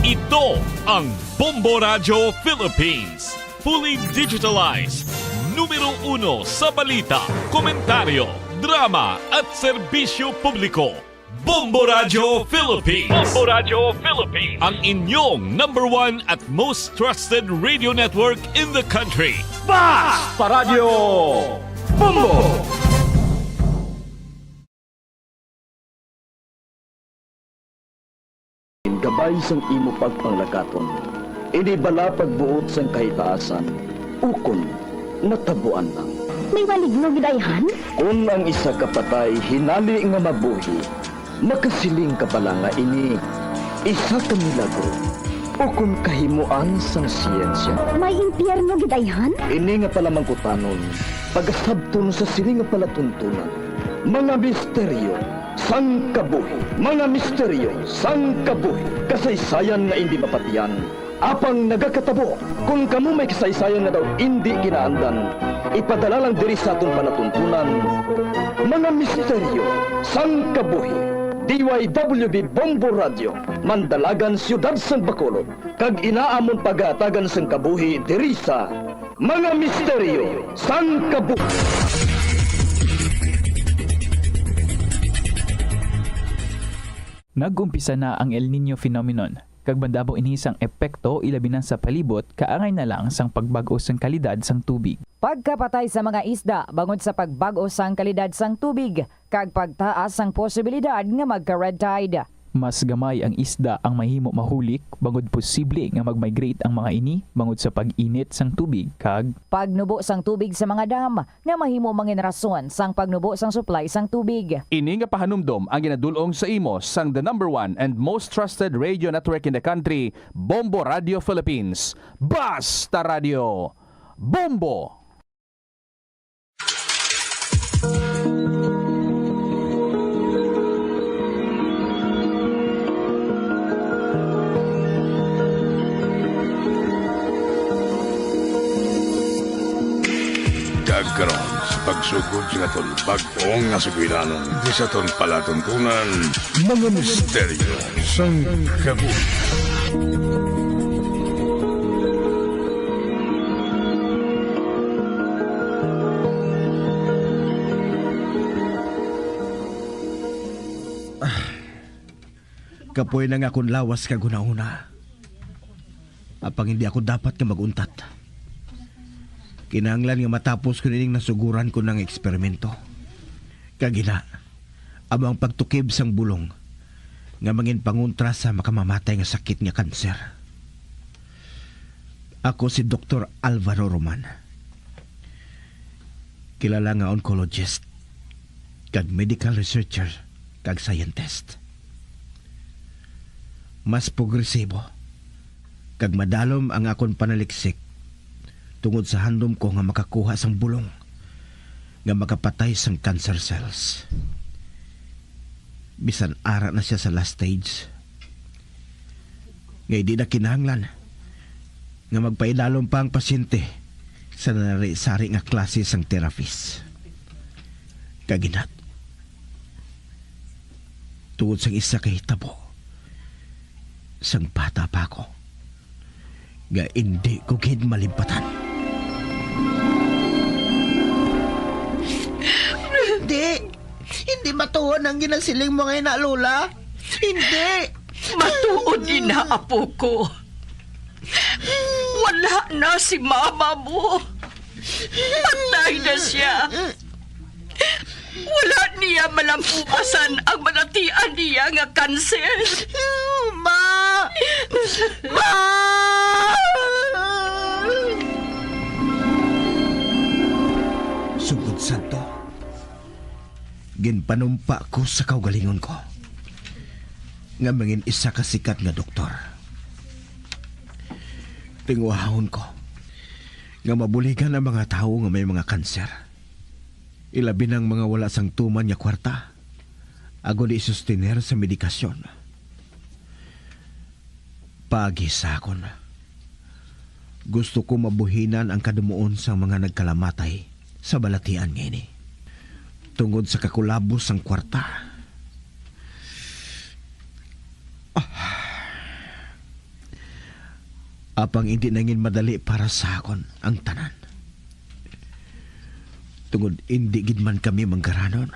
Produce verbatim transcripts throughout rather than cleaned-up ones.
Ito ang Bombo Radyo Philippines. Fully digitalized. Numero uno sa balita, komentaryo, drama, at serbisyo publiko. Bombo Radyo Philippines. Bombo Radyo Philippines. Ang inyong number one at most trusted radio network in the country. Basta Radyo Bombo! Gabay sang imo pagpanglakaton, ini bala pagbuot sang kahitaasan, ukon natabuan lang. May maligno gid ayhan? Kon ang isa ka patay hinali nga mabuhi, makasiling ka bala nga ini isa ka milagro ukon kahimoan sang siyensya? May impyerno gid ayhan? Ini nga palamangkutanon, pagasabton sa sini nga palatuntunan, mga misteryo sang kabuhi, mga misteryo sang kabuhi, kasaysayan nga indi mapatian, apang nagakatabo. Kon kamo may kasaysayan nga daw indi kinaandan, ipadala lang diri sa aton palatuntunan, mga misteryo sang kabuhi. D Y W B Bombo Radio, Mandalagan, Siyudad sang Bacolod, kag ina amon pagahatagan sang kabuhi diri sa mga misteryo sang kabuhi. Nag-umpisa na ang El Niño phenomenon, kag mandamo ini sang epekto, ilabi na sa palibot, kaangay na lang sang pagbag-o sang kalidad sang tubig. Pagkapatay sa mga isda bangod sa pagbag-o sang kalidad sang tubig, kag pagtaas sang posibilidad nga magka-red tide. Mas gamay ang isda ang mahimo mahulik, bangod posible nga mag-migrate ang mga ini bangod sa pag-init sang tubig kag pagnubo sang tubig sa mga dam, nga mahimo mangin rason sang pagnubo sang supply sang tubig. Ini nga pahanumdom ang ginadul-ong sa imo sang the number one and most trusted radio network in the country, Bombo Radio Philippines. Basta Radio Bombo! Kag karon, sa pagsugod sa aton bag-o nga sugilanon, di sa aton palatuntunan, mga misteryo sang kabuhi. Ah, kapoy na nga akon lawas kag hunahuna. Apang hindi ako dapat nga mag-untat. Kinahanglan nga matapos ko nining nasuguran ko nga eksperimento. Kag ina, amo ang pagtukib sang bulong nga manginpangontra sa makamamatay nga sakit nga kanser. Ako si Doktor Alvaro Roman. Kilala nga oncologist kag medical researcher kag scientist. Mas progresibo kag madalom ang akon panaliksik tungod sa handom ko nga makakuha sang bulong nga makapatay sang cancer cells. Bisan ara na sia sa last stage, nga hindi na kinahanglan nga magpaidalom pa ang pasyente sa nanari-sari nga klase sang therapies. Kag ina, tungod sang isa ka hitabo, sang bata pa ako, nga indi ko gid malimpatan. Hindi! Hindi matuod ang ginasiling mo nga ina, Lola. Hindi! Matuod ina, apo ko. Wala na si mama mo. Patay na siya. Wala niya malampuasan ang malatian niya nga kanser. Ma! Ma! Sugod santo, ginpanumpa ko sa kaugalingon ko nga mangin isa ka sikat nga doktor. Tinguhahon ko nga mabuligan ang mga tawo nga may mga kanser, ilabi na ang mga wala sang tuman nga kwarta, agod isustiner sa medikasyon. Paagi sa akon, gusto ko mabuhinan ang kadumuon sang mga nagkalamatay sa balatian nga ini tungod sa kakulabos sang kwarta. Ah. Apang indi na gid madali para sa akon ang tanan. Tungod indi gid man kami manggaranon.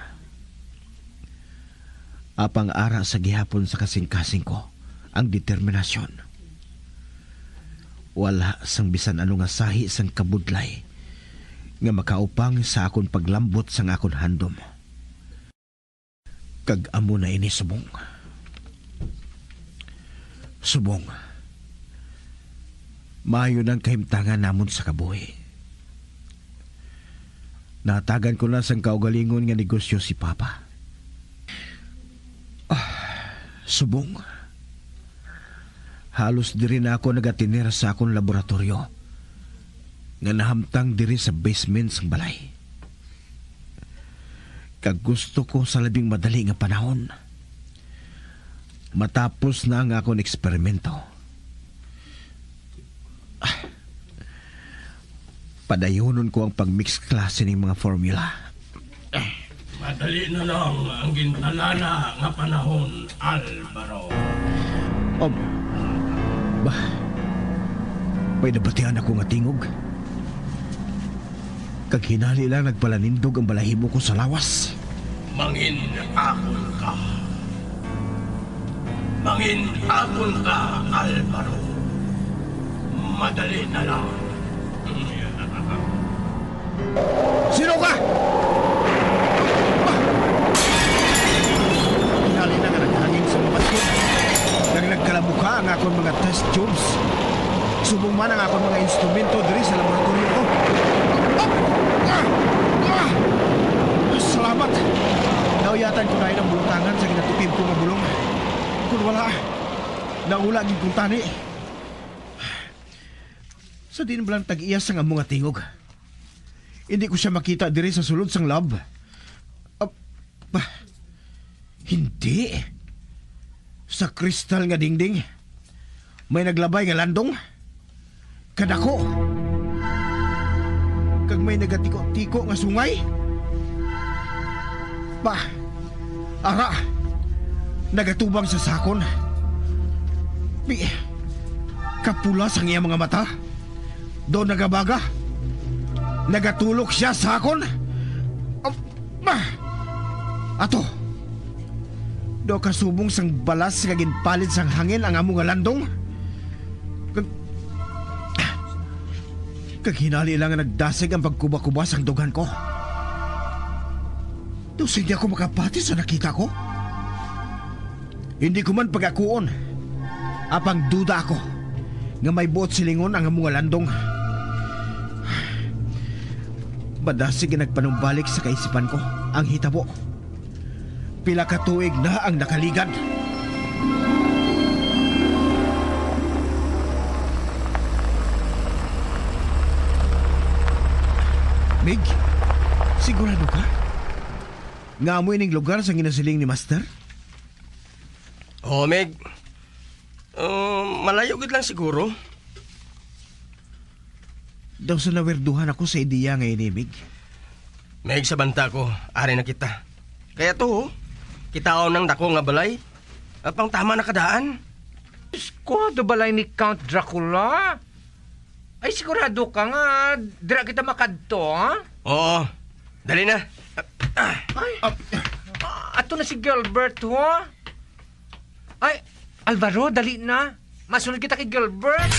Apang ara sa gihapon sa kasingkasing ko ang determinasyon. Wala sang bisan ano nga sahi sang kabudlay nga makaupang sa akon paglambot sang akon handom. Kag amo na ini, subong. Subong. Maayo nang kahimtangan namon sa kabuhi. Nahatagan ko na sang kaugalingon nga negosyo si Papa. Ah, subong. Halos diri na ako nagatinir sa akon laboratoryo nga nahamtang diri sa basement sang balay. Kag gusto ko sa labing madali nga panahon matapos na ang akon eksperimento. Ah, padayonon ko ang pag-mix klase ning mga formula. Madali na lang ang gintalana nga panahon, Alvaro. Um, ba, may nabatian ako nga tingog. Kag hinali lang nagpalanindog ang balahibo ko sa lawas. Mangin-akon ka. Mangin-akon ka, Alvaro. Madali na lang. Sino ka? Hinali na nga naghangin sa mga batyon, kag nagkalabuka ang akon mga test tubes. Subong man ang akon mga instrumento diri sa laboratoryo ko. Ah! Ah! Ah! Salamat! Nauyatan ko na ang butangan sa ginatukib ko nga bulong. Kung wala, naula gid kuntani. Sa diin bala ang tag-iya sang amo nga tingog? Hindi ko siya makita diri sa sulod sang lab. Ah, bah, hindi. Sa kristal nga dingding, may naglabay nga landong. Kadako. Kag may nagatiko-tiko nga sungay. Bah, ara, nagatubang sa sakon. Pi-, kapula sang iya mga mata. Daw nagabaga. Nagatulok siya sa akon. Ah, ah! Ato. Daw kasubong sang balas nga ginpalid sang hangin ang amo nga landong. Kag, kag hinali lang nga nagdasig ang pagkuba-kuba sang dughan ko. Daw sindi ako makapati sa nakita ko. Hindi ko man pagakuon, apang duda ako nga may buot silingon ang amo nga landong. Madasig nga nagpanumbalik sa kaisipan ko ang hitabo. Pila ka tuig na ang nakaligad. Mig, sigurado ka nga amo ining lugar sa ginasiling ni Master? Oo, Mig. Uh, malayo gid lang siguro. Daw sa nawerduhan ako sa ideya nga ini, Mig. Mig, sa banta ko, ari na kita. Kaya to, oh. Kitaon ang dako nga balay. Apang tama na kadaan. Diyos ko, do balay ni Count Dracula? Ay, sigurado ka nga dira kita makadto, ha? Oo. Dali na. Ah, Ay, ah, ato na si Gilbert, ha? Ay, Alvaro, dali na. Masunod kita kay Gilbert.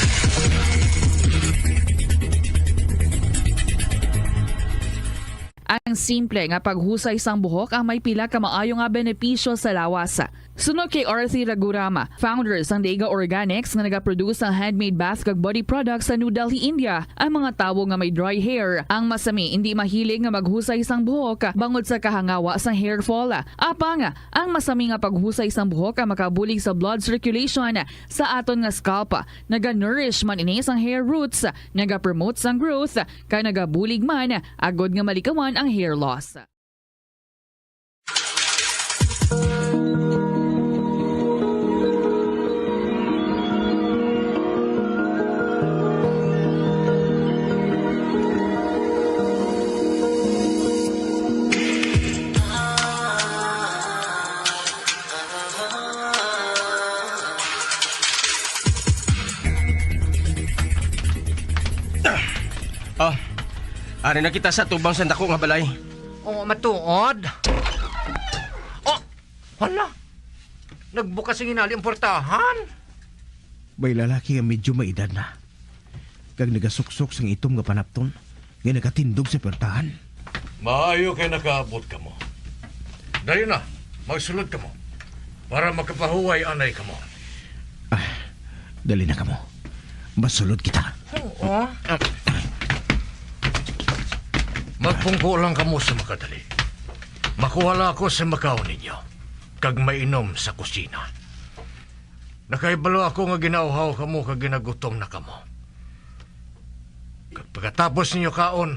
Ang simple nga paghusay sang buhok ang may pila ka maayo nga benepisyo sa lawas. Suno kay Arthi Raghuram, founder sang Dega Organics nga nagaproduce sang handmade bath kag body products sa New Delhi, India, ang mga tawo nga may dry hair, ang masami, indi mahilig nga maghusay sang buhok bangod sa kahangawa sang hair fall. Apang, ang masami nga paghusay sang buhok ang makabulig sa blood circulation sa aton nga scalp. Naga-nourish man ini sang hair roots, nagapromote sang growth, kag nagabulig man agod nga malikawan ang hair loss. Ari na kita sa tubang sa dako nga balay. Oo, matuod. Oh, hala. Nagbukas ang hinali ang portahan. May lalaki nga medyo may edad na, kag nagasuksok sang itom nga panapton nga nagatindog sa portahan. Maayo kay nakaabot kamo. Dayon na, magsulod kamo para makapahuway anay kamo. Ah, dali na kamo. Masulod kita. Oo. Magpungko lang kamo sa makadali. Makuha lang ako sa makaon ninyo, kag mainom sa kusina. Nakahibalo ako nga ginauhaw kamo kag ginagutom na kamo. Kag pagkatapos ninyo kaon,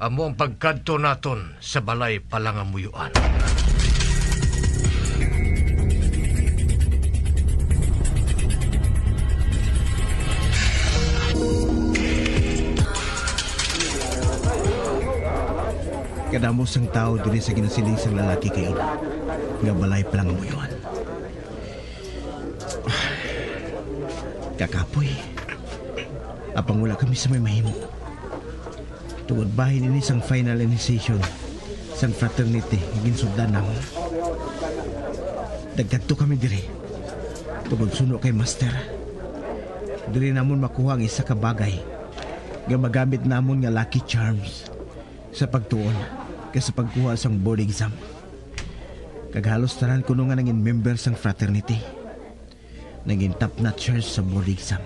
amo ang pagkadto naton sa balay palangamuyoan. Kadamo sang tawo diri sa ginasiling sang lalaki kay ina nga balay palangamuyoan. Kakapoy. Apang wala kami sa may mahimo. Tungod bahin ini sang final initiation sang fraternity nga ginsugdan namon. Nagkadto kami diri tungod suno kay Master. Diri namon makuha ang isa ka bagay nga magamit namon nga lucky charms sa pagtuon kag sa pagkuha sang board exam. Kag halos tanan kuno nga nangin member sang fraternity nangin top notchers sa board exam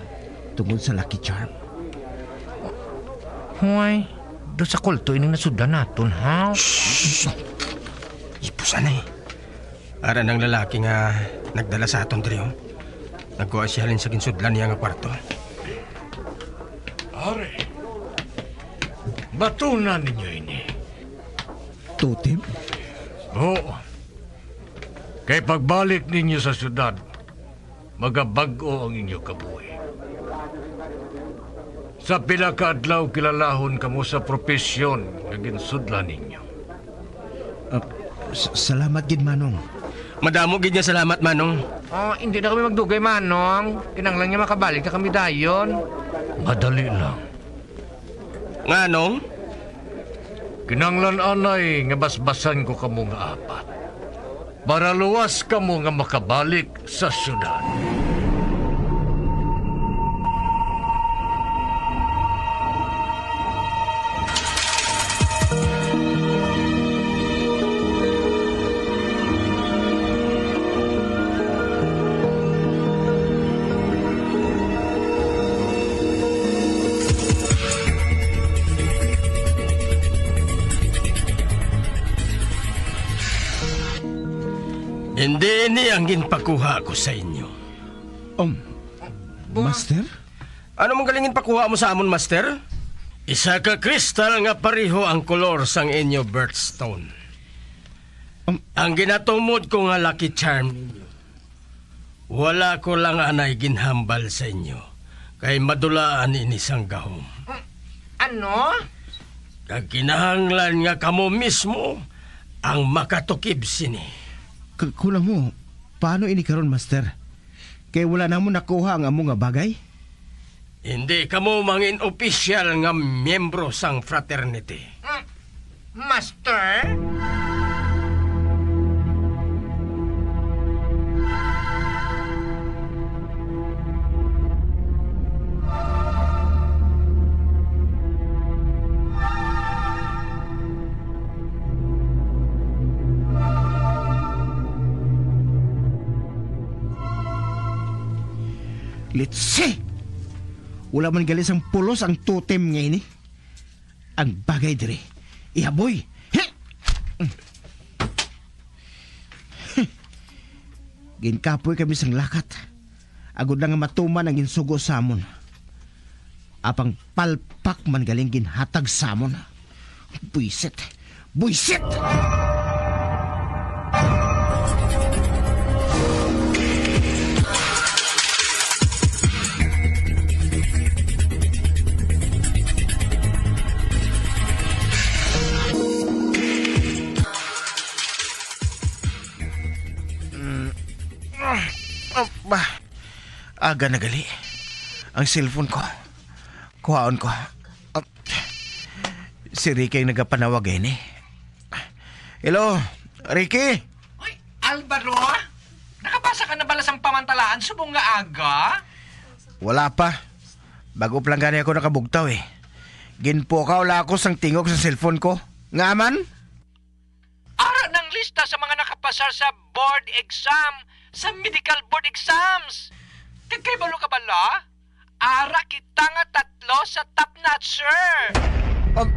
tungod sa lucky charm. Huway, do sa kulto ining nasudlan naton, ha? Shh! Ipusan na eh. Ara nang lalaki nga nagdala sa aton diri, oh. Nagkuha siya halin sa ginsudlan niya nga kwarto. Pare, batunan ninyo ini. Totem? Oo. Kay pagbalik ninyo sa syudad, magabag-o ang inyo kabuhi. Sa pila ka adlaw, kilalahon kamo sa propesyon nga ginsudlan ninyo. Ah, s-, salamat gid, Manong. Madamo gid nga salamat, Manong. Oh, hindi na kami magdugay, Manong. Kinahanglan nga makabalik na kami dayon. Madali lang. Nganong? Kinahanglan anay nga basbasan ko kamo nga apat, para luwas kamo nga makabalik sa syudad. Hindi ini ang ginpakuha ko sa inyo. Um, Master? Ano man galing ginpakuha mo sa amon, Master? Isa ka kristal nga pareho ang kolor sang inyo birthstone. Um, Ang ginatumod ko nga lucky charm ninyo, wala ko lang anay ginhambal sa inyo, kay madulaan ini sang gahom. Ano? Kag kinahanglan nga kamo mismo ang makatukib sini. K-, kulang mo, paano ini karon, Master? Kay wala namon nakuha ang amo nga bagay. Hindi kamo mangin opisyal nga miyembro sang fraternity. Mm, Master? Litsi! Wala man gali sang pulos ang totem nga ini. Ang bagay diri, ihaboy. He! Ginkapoy kami sang lakat, agod lang nga matuman ang ginsugo sa amon. Apang palpak man galing ginhatag sa amon. Buisit! Buisit! Mm. Ah, ah, bah. Aga na gali. Ang cellphone ko. Kuhaon ko. Ah, Si Ricky ang nagapanawag ini. Hello, Ricky? Uy, Alvaro? Nakabasa ka na bala sang pamantalaan subong nga aga? Wala pa. Bago pa lang gani ako nakabugtaw eh. Ginpukaw la ako sang tingog sa cellphone ko. Nga man? Ara nang lista sa mga nakapasar sa board exam, sa medical board exams. Kag kay balo ka bala? Ara kita nga tatlo sa top notcher. Um,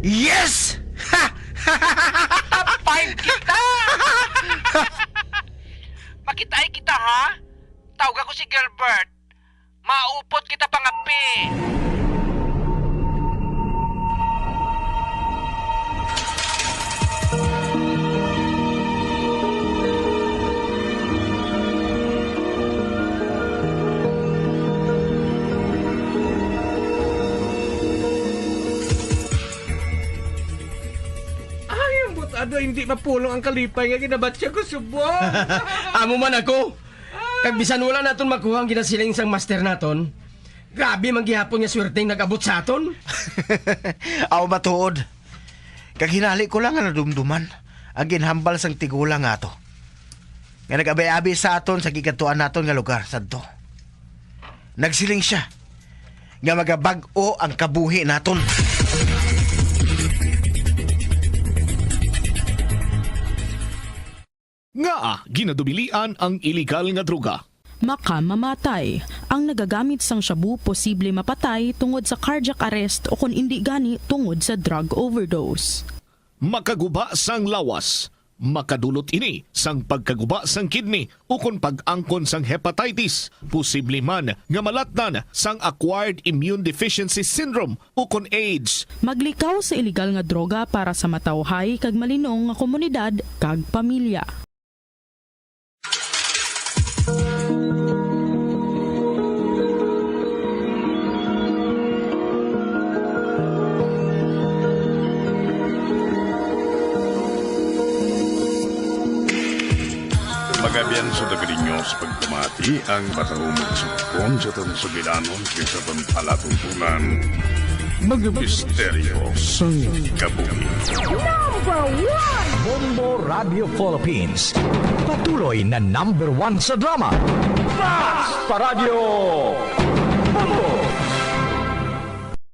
yes! Ha! Top five kita! Makitay kita, ha? Tawag ako si Gilbert. Maupot kita pangapi. Ay, ang butado, hindi mapulong ang kalipay nga ginabatya ko subong. Amo man ako. Kag bisan wala naton makuha ang ginasiling sang master naton, grabe man gihapon nga swerteng nag-abot sa aton. Aw, matuod. Kag hinali ko lang nga nadumduman ang ginhambal sang tigulang nga ato, nga nag-abay-abi sa aton sa gikadtuan naton nga lugar sadto. Nagsiling sia nga magabag-o ang kabuhi naton. Ngaa ginadubilian ang iligal nga droga? Makamamatay. Ang nagagamit sang shabu posible mapatay tungod sa cardiac arrest o kon indi gani tungod sa drug overdose. Makaguba sang lawas. Makadulot ini sang pagkaguba sang kidney ukon pag-angkon sang hepatitis. Posible man nga malatnan sang acquired immune deficiency syndrome ukon AIDS. Maglikaw sa iligal nga droga para sa matawhay kag malinong nga komunidad kag pamilya. Mga abyan, sa taga ninyo sa pagpamati ang matahumog sa pagpon sa aton sugilanon kay sa aton palatuntunan, mga misteryo sang kabuhi. Number one! Bombo Radio Philippines, patuloy na number one sa drama. Mas pa Radyo Bombo!